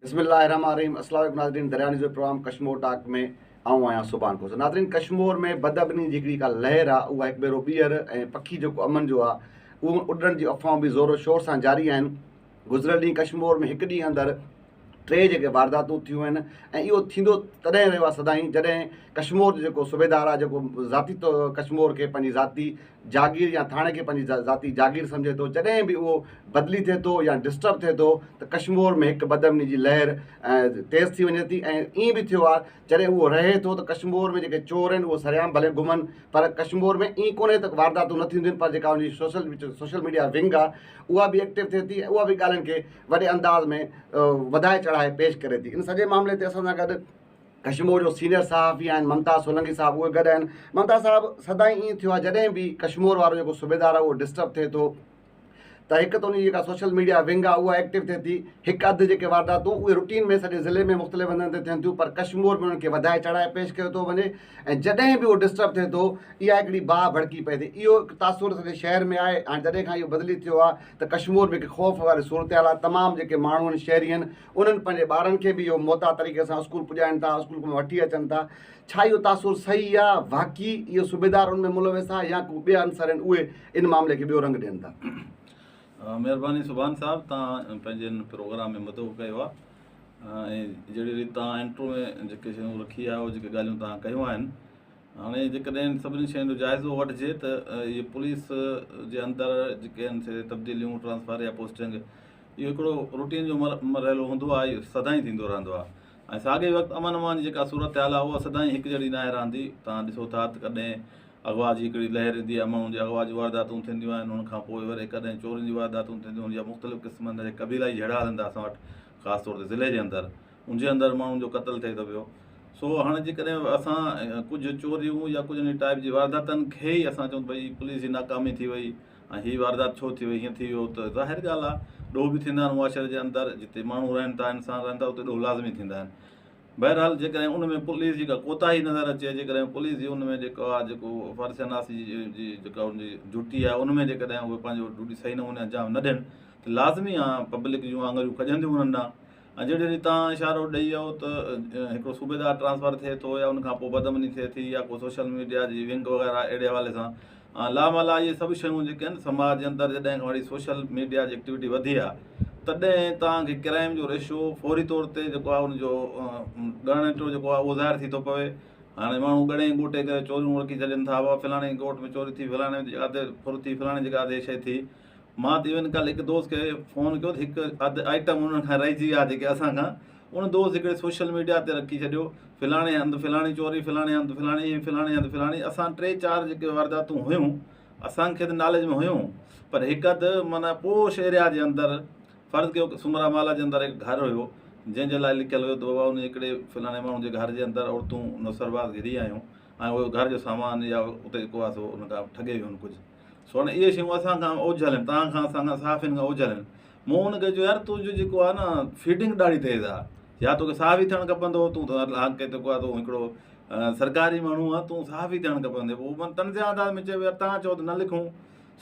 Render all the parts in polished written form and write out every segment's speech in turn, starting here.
بسم الله الرحمٰن الرحيم السلام عليڪم ناظرين دريا نيوز جو پروگرام ڪشمور ٽاڪ ۾ آئون آهيان سبحان کوسو ناظرين ڪشمور ۾ بدامني جي هڪڙي ڪا لهر آ اها هڪ ڀيرو ٻيهر ۽ پکي جيڪو امن جو آ اهو اڏڻ جي افواهون به زور و شور سان جاري آهن گذريل ڏينهن ڪشمور ۾ هڪ ڏينهن اندر ٽي جيڪي وارداتون ٿيون آهن ۽ اهو ٿيندو تڏهن رهيو آهي سدائين جڏهن ڪشمور جو جيڪو صوبيدار آهي جيڪو ذاتي طور ڪشمور کي پنهنجي ذاتي جاگير يا ٿاڻي کي پنهنجي ذاتي جاگير سمجهي ٿو جڏهن به اهو بدلي ٿئي ٿو يا ڊسٽرب ٿئي ٿو ته ڪشمور ۾ هڪ بدامني جي لهر تيز ٿي وڃي ٿي ۽ ائين به ٿيو آهي جڏهن اهو رهي ٿو ته ڪشمور ۾ جيڪي چور آهن اهو سرعام ڀلي گهمن پر ڪشمور ۾ ائين ڪونهي ته وارداتون نه ٿينديون آهن پر جيڪا ان جي سوشل ميڊيا ونگ آهي اها به ايڪٽو ٿئي ٿي ۽ اها به ڳالهين کي وڏي انداز ۾ وڌائي چڙهائي پيش ڪري ٿي ان سڄي معاملي تي اسان سان گڏ ڪشمور جو سينيئر صحافي آهن ممتاز سولنگي صاحب اهي گڏ آهن ممتاز صاحب سدائين ائين ٿيو آهي جڏهن به ڪشمور وارو جيڪو صوبيدار آهي اهو ڊسٽرب ٿئي ٿو ته هڪ ته ان جي جيڪا سوشل ميڊيا ونگ آهي اها ايڪٽو ٿئي ٿي هڪ اڌ جيڪي وارداتون اهي روٽين ۾ سڄي ضلعي ۾ مختلف هنڌن تي ٿين ٿيون پر ڪشمور ۾ انهن کي وڌائي چڙهائي پيش ڪيو ٿو وڃي ۽ جڏهن به اهو ڊسٽرب ٿئي ٿو اها هڪڙي باهه ڀڙڪي پئي ٿي اهو هڪ تاثر سڄي شهر ۾ آهي هاڻي جڏهن کان اهو بدلي ٿيو آهي ته ڪشمور ۾ هڪ خوف واري صورتحال آهي تمام جيڪي ماڻهو آهن شهري آهن انهن پنهنجي ٻارن کي به اهو محتاط طريقي سان اسڪول پڄائن ٿا اسڪول مان وٺي اچن ٿا ڇا اهو تاثر صحيح آهي واقعي اهو صوبيدار ان ۾ ملوث آهي يا ڪو ٻيا عنصر آهن اهي ان معاملي کي ٻيو رنگ ڏين ٿا. مهرباني سبحان صاحب توهان پنهنجي هن پروگرام ۾ مدعو ڪيو آهي ۽ جهڙي ريت توهان انٽرو ۾ جيڪي شيون رکي آهي جيڪي ڳالهيون توهان ڪيون آهن هاڻي جيڪڏهن سڀني شين جو جائزو وٺجي ته اهي پوليس جي اندر جيڪي آهن سي تبديليون ٽرانسفر يا پوسٽنگ اهو هڪڙو روٽين جو مرحلو هوندو آهي اهو سدائين ٿيندو رهندو آهي ۽ ساڳئي وقت امن امان جي جيڪا صورتحال آهي اها سدائين هڪ جهڙي ناهي رهندي توهان ڏسو ٿا ته ڪڏهن اغوا جي هڪڙي لهر ايندي آهي ماڻهن جي اغوا جون وارداتون ٿينديون آهن ان کان پوء وري ڪڏهن چورين جون وارداتون ٿينديون آهن يا مختلف قسمن جا قبيلائي جهيڙا هلن ٿا اسان وٽ خاص طور تي ضلعي جي اندر ان جي اندر ماڻهن جو قتل ٿئي ٿو پيو سو هاڻي جيڪڏهن اسان ڪجهه چوريون يا ڪجهه ان ٽائپ جي وارداتن کي ئي اسان چئون ڀئي پوليس جي ناڪامي ٿي وئي ۽ هي واردات ڇو ٿي وئي هيئن ٿي ويو ته ظاهر ڳالهه آهي ڏوهه به ٿيندا آهن معاشري جي اندر جتي ماڻهو رهن ٿا انسان رهن ٿا اتي ڏوهه لازمي ٿيندا آهن بهرحال جيڪڏهن ان ۾ پوليس جي ڪا ڪوتاهي نظر اچي جيڪڏهن پوليس جي ان ۾ جيڪو آهي جيڪو فرض شناسي جي جيڪا ان جي ڊيوٽي آهي ان ۾ جيڪڏهن اهي پنهنجو ڊيوٽي صحيح نموني انجام نه ڏين ته لازمي آهي پبلڪ جون آڱريون کڄنديون انهن ڏانهن ۽ جهڙي ريت توهان اشارو ڏئي ويو ته هڪڙو صوبيدار ٽرانسفر ٿئي ٿو يا ان کان پوء بدامني ٿئي ٿي يا ڪو سوشل ميڊيا جي ونگ وغيره اهڙي حوالي سان لامحاله اهي سڀ شيون جيڪي آهن سماج جي اندر جڏهن کان وٺي سوشل ميڊيا جي ايڪٽيوٽي وڌي آهي تڏهن توهان کي ڪرائم جو ريشو فوري طور تي جيڪو آهي ان جو ڳاڻيٽو جيڪو آهي اهو ظاهر ٿي ٿو پوي هاڻي ماڻهو ڳڻي ڳوٽي ڪري چوريون رکي ڇڏين ٿا بابا فلاڻي ڳوٺ ۾ چوري ٿي فلاڻي جڳهه تي ڦر ٿي فلاڻي جڳهه تي شي ٿي مان ته ايون ڪالهه هڪ دوست کي فون ڪيو ته هڪ اڌ آئٽم انهن کان رهجي ويا جيڪي اسان کان ان دوست هڪڙي سوشل ميڊيا تي رکي ڇڏيو فلاڻي هنڌ فلاڻي چوري فلاڻي هنڌ فلاڻي فلاڻي هنڌ فلاڻي اسان ٽي چار جيڪي وارداتون هيون اسان کي ته ناليج ۾ هيون پر هڪ اڌ معنيٰ پوش ايريا جي اندر فرض ڪيو سمرا مالا جي اندر هڪ گهر هيو جنهن جي لاء لکيل هيو ته بابا ان هڪڙي فلاڻي ماڻهو جي گهر جي اندر عورتون نوسرباز گهري آيون ۽ اهو گهر جو سامان يا اتي جيڪو آهي سو ان کان ٺڳي ويون ڪجهه سو هاڻي اهي شيون اسان کان اوجهل آهن توهان کان اسان کان صحافين کان اوجهل آهن مون ان کي چيو يار تنهنجو جيڪو آهي نه فيڊنگ ڏاڍي تيز آهي يا توکي صحافي ٿيڻ کپندو هو تون ته حالانڪه جيڪو آهي تون هڪڙو سرڪاري ماڻهو آهي تون صحافي ٿيڻ کپندي پوء من طنزيه انداز ۾ چيو يار توهان چئو ته نه لکون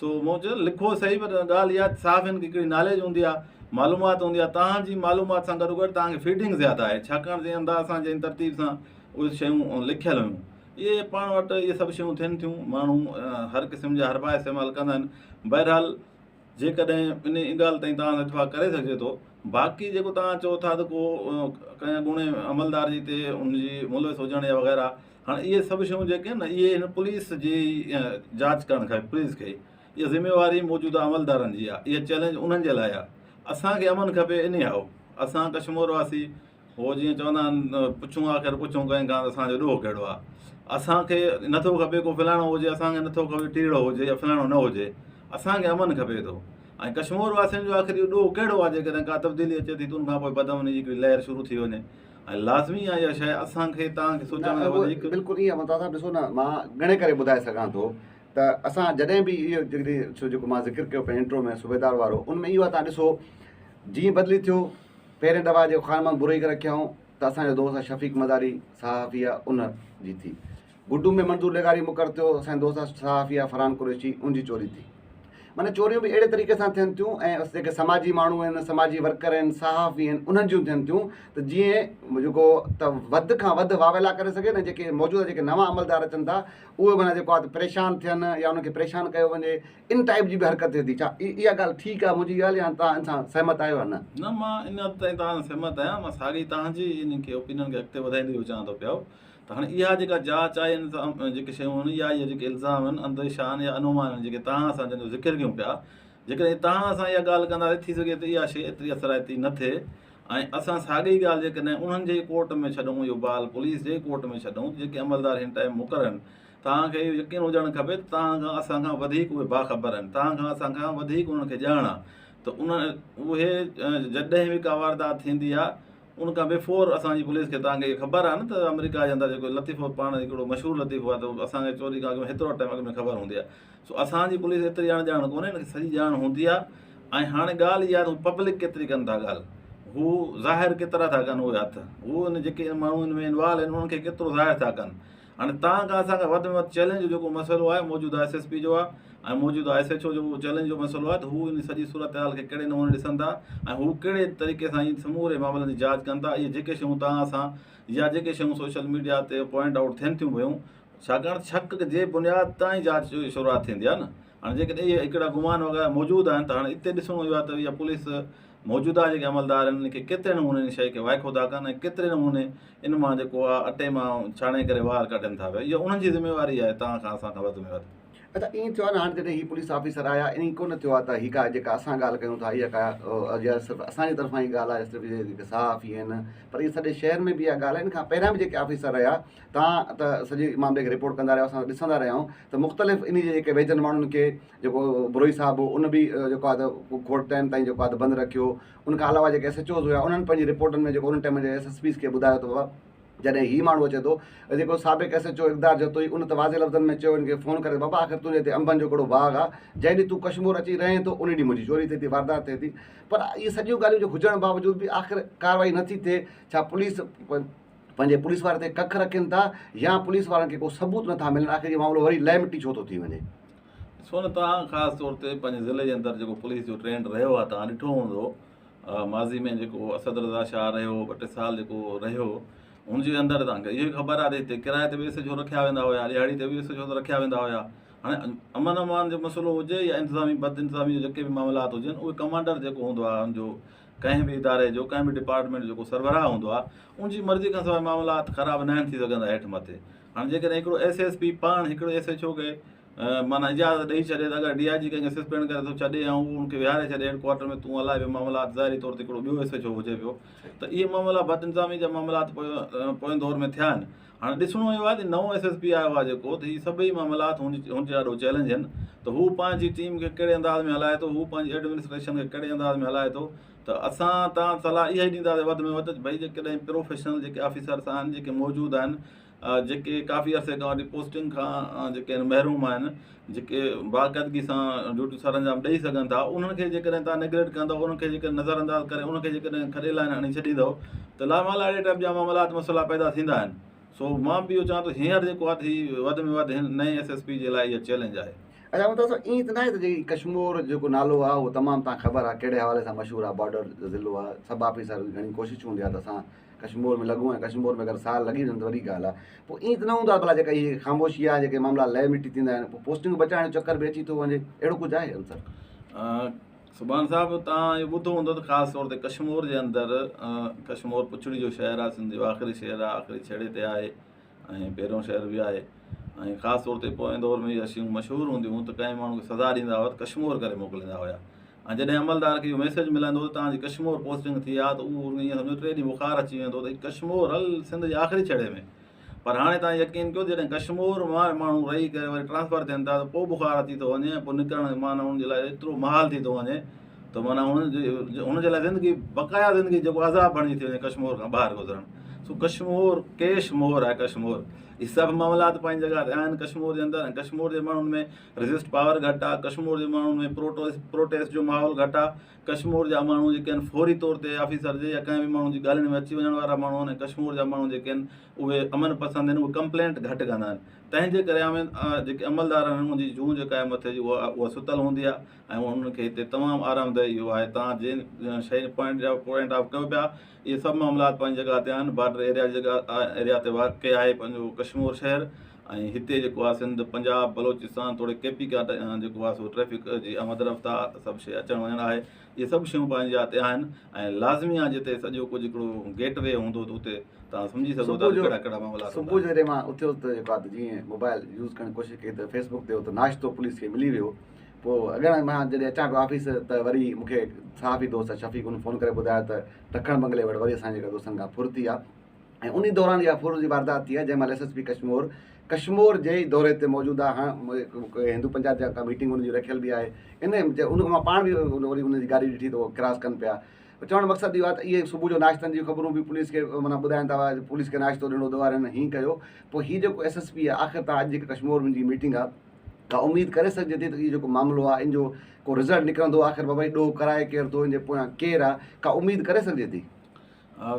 سو مون چيو لکو صحيح پر ڳالهه اها صحافين کي هڪڙي ناليج هوندي آهي معلومات هوندي آهي توهان جي معلومات سان گڏو گڏ توهان کي فيڊنگ زياده آهي ڇاڪاڻ جنهن انداز سان جنهن ترتيب سان اهي شيون لکيل هيون اهي پاڻ وٽ اهي سڀ شيون ٿين ٿيون ماڻهو هر قسم جا حربا استعمال ڪندا آهن بهرحال جيڪڏهن ان ڳالهه تائين توهان اتفاق ڪري سگهجي ٿو باقي جيڪو توهان چئو ٿا ته ڪو ڪنهن اڳوڻي عملدار جي تي ان جي ملوث هجڻ يا وغيره هاڻي اهي سڀ شيون جيڪي آهن نه اهي هن پوليس جي جاچ ڪرڻ کپي پوليس کي اها ذميواري موجوده عملدارن جي آهي اها چئلينج انهن جي لاء آهي اسان کي امن کپي انهي هائو اسان ڪشمور واسي هو جيئن چوندا آهن پڇون آخر پڇون ڪنهن کان ته اسان جو ڏوهه ڪهڙو آهي اسان کي نٿو کپي ڪو فلاڻو هجي اسان کي نٿو کپي ٽيڙو هجي يا فلاڻو نه هجي اسان کي امن کپي ٿو ۽ ڪشمور واسين جو آخر اهو ڏوهه ڪهڙو آهي جيڪڏهن ڪا تبديلي اچي ٿي ته ان کان پوء بدامني جي هڪڙي لهر شروع ٿي وڃي ۽ لازمي آهي اها شيء اسان کي توهان کي سوچڻ کان وڌيڪ بلڪل ائين ممتاز صاحب ڏسو نه مان ڳڻي ڪري ٻڌائي سگهان ٿو ته اسان جڏهن به اهو جيڪڏهن جيڪو مان ذڪر ڪيو پنهنجي انٽرو ۾ صوبيدار وارو ان ۾ اهو آهي توهان ڏسو جيئن بدلي ٿيو پهرين دفعا جيڪو خان محمد بروهي کي رکيائون ته اسان جو دوست آهي شفيق مزاري صحافي آهي ان جي ٿي. گڊو ۾ منظور لغاري مقرر ٿيو اسان جو دوست آهي صحافي آهي فرحان قريشي ان جي چوري ٿي. معنيٰ چوريون به اهڙي طريقي سان ٿين ٿيون ۽ جيڪي سماجي ماڻهو آهن، سماجي ورڪر آهن، صحافي آهن، انهن جون ٿين ٿيون ته جيئن جيڪو ته وڌ کان وڌ واويلا ڪري سگهن ۽ جيڪي موجوده جيڪي نوان عملدار اچن ٿا اهي معنيٰ جيڪو آهي ته پريشان ٿين يا انهن کي پريشان ڪيو وڃي ان ٽائيپ جي به حرڪت ٿئي ٿي. ڇا اها ڳالهه ٺيڪ آهي منهنجي ڳالهه يا توهان ان سان سهمت آهيو يا نه؟ نه مان ان حد تائين توهان سان سهمت آهيان. مان ساڳئي توهان جي ان کي اوپينين کي اڳتي وڌائيندي اهو چوان ٿو پيو ته هاڻي اها جيڪا جاچ آهي ان سان جيڪي شيون آهن يا اهي جيڪي الزام آهن انديشا آهن يا انومان آهن جيڪي توهان اسان جن جو ذڪر ڪيون پيا جيڪڏهن توهان اسان اها ڳالهه ڪنداسين ٿي سگهي ته اها شيء ايتري اثرائتي نه ٿئي ۽ اسان ساڳي ڳالهه جيڪڏهن انهن جي ڪورٽ ۾ ڇڏون اهو بال پوليس جي ڪورٽ ۾ ڇڏون جيڪي عملدار هن ٽائيم مقرر آهن توهان کي اهو يقين هجڻ کپي ته توهان کان اسان کان وڌيڪ اهي باخبر آهن توهان کان اسان کان وڌيڪ انهن کي ڄاڻ آهي ته ان اهي جڏهن به ڪا واردات ٿيندي آهي ان کان بيفور اسان جي پوليس کي توهان کي خبر آهي نه ته آمريڪا جي اندر جيڪو لطيفو پاڻ هڪڙو مشهور لطيفو آهي ته اسان کي چوري کان اڳ ۾ هيترو ٽائيم اڳ ۾ خبر هوندي آهي سو اسان جي پوليس ايتري اڻ ڄاڻ ڪونهي ان کي سڄي ڄاڻ هوندي آهي ۽ هاڻي ڳالهه اها آهي ته هو پبلڪ ڪيتري ڪن ٿا ڳالهه هو ظاهر ڪيترا ٿا ڪن اهي هٿ هو ان جيڪي ماڻهو ان ۾ انوالو آهن انهن کي ڪيترو ظاهر ٿا ڪن هاڻي توهان کان اسان کان وڌ ۾ وڌ چئلينج جو جيڪو مسئلو آهي موجوده ايس ايس پي جو آهي ۽ موجوده ايس ايڇ او جو چئلينج جو مسئلو آهي ته هو ان سڄي صورتحال کي ڪهڙي نموني ڏسن ٿا ۽ هو ڪهڙي طريقي سان ان سموري معاملن جي جاچ ڪن ٿا اهي جيڪي شيون توهان سان يا جيڪي شيون سوشل ميڊيا تي پوائنٽ آئوٽ ٿين ٿيون پيون ڇاڪاڻ ته شڪ جي بنياد تان ئي جاچ جي شروعات ٿيندي آهي نه هاڻي جيڪڏهن اهي هڪڙا گمان وغيره موجود آهن ته هاڻي اتي ڏسڻو اهو آهي ته اها پوليس موجوده جيڪي عملدار آهن انهن کي ڪيتري نموني ان شيء کي وائکو ٿا ڪن ۽ ڪيتري نموني ان مان جيڪو آهي اٽي مان ڇاڻي ڪري وار ڪڍن ٿا پيا اها انهن جي ذميواري آهي توهان کان اسان کان وڌ ۾ وڌ. اڇا ائين ٿيو آهي نه هاڻي جڏهن هي پوليس آفيسر آيا ائين ڪونه ٿيو آهي ته هي ڪا جيڪا اسان ڳالهه ڪيون ٿا اها ڪا يا صرف اسان جي طرفان هي ڳالهه آهي صرف جيڪي صحافي آهن پر اهي سڄي شهر ۾ به اها ڳالهه آهي ان کان پهريان به جيڪي آفيسر رهيا توهان ته سڄي معاملي کي رپورٽ ڪندا رهيا اسان ڏسندا رهيا آهيون ته مختلف انهي جي جيڪي ويجهن ماڻهن کي جيڪو بروهي صاحب هو ان به جيڪو آهي ته کوڙ ٽائيم تائين جيڪو آهي ته بند رکيو ان کان علاوه جيڪي ايس ايچ اوز هيا انهن پنهنجي رپورٽن ۾ جيڪو انهن ٽائيم جي ايس ايس پيز کي ٻڌايو ته بابا جڏهن هي ماڻهو اچي ٿو جيڪو سابق ايس ايچ او اقدار جتوئي ان ته واضح لفظن ۾ چيو ان کي فون ڪري بابا آخر تنهنجي هتي انبن جو ڪهڙو باغ آهي جنهن ڏينهن تون ڪشمور اچي رهين ٿو ان ڏينهن منهنجي چوري ٿئي ٿي واردات ٿئي ٿي پر اهي سڄيون ڳالهيون جو هجڻ باوجود به آخر ڪارروائي نٿي ٿئي ڇا پوليس پنهنجي پوليس واري تي ڪک رکين ٿا يا پوليس وارن کي ڪو ثبوت نٿا ملن آخر هي معاملو وري لئه مٽي ڇو ٿو ٿي وڃي. ڏسو نه توهان خاص طور تي پنهنجي ضلعي جي اندر جيڪو پوليس جو ٽرينڊ رهيو آهي توهان ڏٺو هوندو ماضي ۾ جيڪو اسد رضا شاهه رهيو ٻه ٽي سال جيڪو رهيو ان جي اندر توهان کي اهو خبر آهي ته هتي ڪرائي تي به ايس ايڇ او رکيا ويندا هيا ڏهاڙي تي به ايس ايڇ او رکيا ويندا هيا هاڻي امن امان جو مسئلو هجي يا انتظامي بد انتظامي جو جيڪي به معاملات هجن اهي ڪمانڊر جيڪو هوندو آهي ان جو ڪنهن به اداري جو ڪنهن به ڊپارٽمينٽ جو جيڪو سربراهه هوندو آهي ان جي مرضي کان سواء معاملات خراب ناهن ٿي سگهندا هيٺ مٿي هاڻي جيڪڏهن هڪڙو ايس ايس پي پاڻ هڪڙو ايس ايڇ او کي معنيٰ اجازت ڏئي ڇڏي ته اگر ڊي I جي ڪنهن کي سسپينڊ ڪري ٿو ڇڏي ۽ اهو ان کي ويهاري ڇڏي هيڊ ڪوارٽر ۾ تون هلائي پيو معاملات ظاهري طور تي هڪڙو ٻيو ايس ايڇ او هجي پيو ته اهي معاملا بد انتظامي جا معاملات پوئين دور ۾ ٿيا آهن هاڻي ڏسڻو اهو آهي ته نئون ايس ايس پي آيو آهي جيڪو ته هي سڀئي معاملات هن جي آڏو چئلينج آهن ته هو پنهنجي ٽيم کي ڪهڙي انداز ۾ هلائي ٿو هو پنهنجي ايڊمنسٽريشن کي ڪهڙي انداز ۾ هلائي ٿو ته اسان تان صلاح اها ئي ڏينداسين وڌ ۾ وڌ ڀئي جيڪڏهن پروفيشنل جيڪي آفيسرس آهن جيڪي موجود آهن جيڪي ڪافي عرصي کان وٺي پوسٽنگ کان جيڪي آهن محروم آهن جيڪي باقاعدگي سان ڊيوٽيون سر انجام ڏئي سگهن ٿا انهن کي جيڪڏهن توهان نگليڪٽ ڪندو انهن کي جيڪڏهن نظر انداز ڪري انهن کي جيڪڏهن کڏي لائن هڻي ڇڏيندو ته لامحاله اهڙي ٽائپ جا معاملات مسئلا پيدا ٿيندا آهن سو مان به اهو چوان ٿو هينئر جيڪو آهي هي وڌ ۾ وڌ هن نئين ايس ايس پي جي لاء اها چئلينج آهي. اڇا ممتاز صاحب ائين ته ناهي ته جيڪي ڪشمور جيڪو نالو آهي اهو تمام تان خبر آهي ڪهڙي حوالي سان مشهور آهي بارڊر ضلعو آهي سڀ آفيسر گهڻي ڪوشش هوندي آهي ته اسان ڪشمور ۾ لڳون ۽ ڪشمور ۾ اگر سال لڳي وڃن ته وڏي ڳالهه آهي پوء ائين ته نه هوندو آهي ڀلا جيڪا هي خاموشي آهي جيڪي معاملا لئه مٽي ٿيندا آهن پوء پوسٽنگ بچائڻ جو چڪر به اچي ٿو وڃي اهڙو ڪجهه آهي عنصر. سبحان صاحب توهان اهو ٻڌو هوندو ته خاص طور تي ڪشمور جي اندر ڪشمور پڇڙي جو شهر آهي سنڌ جو آخري شهر آهي آخري ڇيڙي تي آهي ۽ پهريون شهر به آهي ۽ خاص طور تي پوئين دور ۾ اها شيون مشهور هونديون هيون ته ڪنهن ماڻهو کي سزا ڏيندا هئا ته ڪشمور ڪري موڪليندا هيا ۽ جڏهن عملدار کي اهو ميسيج ملندو هو ته توهان جي ڪشمور پوسٽنگ ٿي آهي ته اهو ائين سمجهو ٽي ڏينهن بخار اچي ويندو ته ڪشمور هل سنڌ جي آخري ڇيڙي ۾ پر هاڻي توهان يقين ڪيو جڏهن ڪشمور مان ماڻهو رهي ڪري وري ٽرانسفر ٿين ٿا ته پوء بخار اچي ٿو وڃي ۽ پوء نڪرڻ معنيٰ ان جي لاء ايترو محال ٿي ٿو وڃي ته معنيٰ هن جي لاء زندگي بقايا زندگي جيڪو عذاب بڻجي ٿي وڃي ڪشمور کان ٻاهر گذرڻ سو ڪشمور ڪيش مور آهي ڪشمور اهي سڀ معاملات پنهنجي جڳهه تي آهن ڪشمور جي اندر ۽ ڪشمور جي ماڻهن ۾ ريزسٽ پاور گهٽ آهي ڪشمور جي ماڻهن ۾ پروٽيسٽ جو ماحول گهٽ آهي ڪشمور جا ماڻهو جيڪي آهن فوري طور تي آفيسر جي يا ڪنهن به ماڻهو جي ڳالهين ۾ اچي وڃڻ وارا ماڻهو آهن ۽ ڪشمور جا ماڻهو جيڪي آهن اهي امن پسند آهن اهي ڪمپلينٽ گهٽ ڪندا آهن تنهن جي ڪري جيڪي عملدار آهن انهن جي جون جيڪا آهي مٿي جي اها ستل هوندي آهي ۽ انهن کي هتي تمام آرامده اهو آهي تان جنهن شيء پوائنٽ جا پوائنٽ آف ڪيو پيا اهي سڀ معاملات پنهنجي جڳهه تي آهن بارڊر ايريا جي جڳهه ايريا تي واقع آهي پنهنجو ڪشمور شهر ۽ هتي جيڪو آهي سنڌ پنجاب بلوچستان توڙي ڪي پي ڪا جيڪو آهي سو ٽريفڪ جي آمد رفت آهي سڀ شيء اچڻ وڃڻ آهي اهي سڀ شيون پنهنجي جاء تي آهن ۽ لازمي آهي جتي سڄو ڪجهه هڪڙو گيٽ وي هوندو ته اتي توهان سمجهي سگهو ٿا ته ڪهڙا ڪهڙا معاملا صبح جو جڏهن مان اٿيس ته جيڪو آهي ته جيئن موبائل يوز ڪرڻ جي ڪوشش ڪئي ته فيس بڪ تي اتي ناشتو پوليس کي ملي ويو پوء اڳيان مان جڏهن اچان پيو آفيس ته وري مون کي صحافي دوست شفيق ان فون ڪري ٻڌايو ته ڊکڻ بنگلي وٽ وري اسان جي دوستن کان ڦر ٿي آهي ۽ انهي دوران اها ڦر جي واردات ٿي آهي جنهن مهل S S P Kashmore Kashmore جي ئي دوري تي موجود آهي هاڻ هندو پنچائت جا ڪا ميٽنگ ان جي رکيل به آهي ان ان کان مان پاڻ به وري ان جي گاڏي ڏٺي ته اهو ڪراس ڪن پيا چوڻ جو مقصد اهو آهي ته اهي صبح جو ناشتن جون خبرون به پوليس کي معنيٰ ٻڌائن ٿا پوليس کي ناشتو ڏنو ڏوهارين هين ڪيو پوء هي جيڪو ايس ايس پي آهي آخر تان اڄ جيڪا ڪشمور ۾ جي ميٽنگ آهي ڪا اميد ڪري سگهجي ٿي ته اهو جيڪو معاملو آهي ان جو ڪو رزلٽ نڪرندو آخر بابا هي ڏوهه ڪرائي ڪير ٿو ان جي پويان ڪير آهي ڪا اميد ڪري سگهجي ٿي.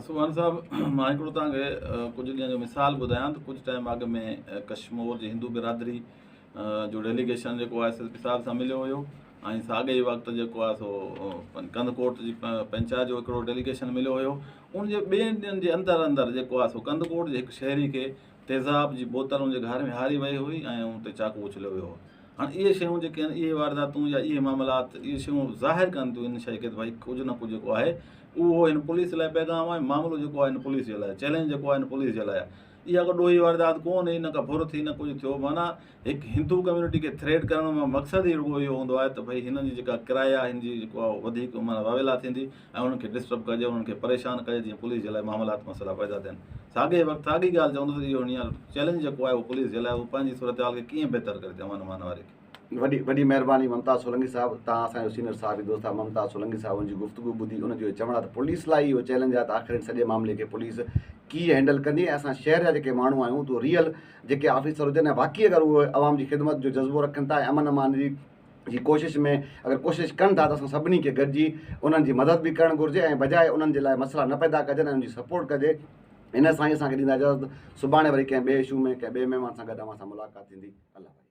سبحان صاحب مان هڪڙو توهان کي ڪجهه ڏينهن جو مثال ٻڌايان ته ڪجهه ٽائيم اڳ ۾ ڪشمور جي هندو برادري جو ڊيليگيشن جيڪو آهي ايس ايس پي صاحب سان مليو هيو ۽ ساڳئي وقت جيڪو آهي سو ڪنڌڪوٽ جي پنچائت جو هڪڙو ڊيليگيشن مليو هيو ان جي ٻين ڏينهن جي اندر اندر جيڪو آهي سو ڪنڌڪوٽ جي هڪ شهري کي تيزاب جي بوتل ان جي گهر ۾ هاري وئي هئي ۽ ان تي چاقو اڇليو ويو هو هاڻ اهي شيون جيڪي آهن اهي وارداتون يا اهي معاملات اهي شيون ظاهر ڪن ٿيون ان شيء کي ته ڀائي ڪجهه نه ڪجهه جيڪو آهي اهو هن پوليس لاء پيغام آهي معاملو جيڪو آهي هن پوليس جي لاء چئلينج جيڪو آهي هن پوليس جي لاء آهي اها ڪا ڏوهي واردات ڪون هئي نه ڪا ڦر ٿي نه ڪجهه ٿيو معنيٰ هڪ هندو ڪميونٽي کي ٿريٽ ڪرڻ جو مقصد ئي رڳو اهو هوندو آهي ته ڀائي هنن جي جيڪا ڪرايا هن جي جيڪو آهي وڌيڪ معنيٰ واويلا ٿيندي ۽ انهن کي ڊسٽرب ڪجي انهن کي پريشان ڪجي جيئن پوليس جي لاء معاملات مسئلا پيدا ٿين ساڳئي وقت ساڳي ڳالهه چوندس اهو هينئر چئلينج جيڪو آهي اهو پوليس جي لاء اهو پنهنجي صورتحال کي ڪيئن بهتر ڪري ٿي امن امان واري کي. وڏي وڏي مهرباني ممتاز سولنگي صاحب توهان اسان جو سينئر صحافي دوست آهي ممتاز سولنگي صاحب ان جي گفتگو ٻڌي ان جو چوڻ آهي ته پوليس لاء اهو چئلينج آهي ته آخر هن سڄي معاملي کي پوليس ڪيئن هينڊل ڪندي ۽ اسان شهر جا جيڪي ماڻهو آهيون ته ريئل جيڪي آفيسر هجن ۽ واقعي اگر اهي عوام جي خدمت جو جذبو رکن ٿا ۽ امن امان جي جي ڪوشش ۾ اگر ڪوشش ڪن ٿا ته اسان سڀني کي گڏجي انهن جي مدد به ڪرڻ گهرجي ۽ بجاء انهن جي لاء مسئلا نه پيدا ڪجن ۽ انهن جي سپورٽ ڪجي ان سان ئي اسان کي ڏيندا اجازت سڀاڻي وري ڪنهن ٻئي اشو ۾ ڪنهن ٻئي مهمان سان گڏ اوهان سان ملاقات ٿيندي الله.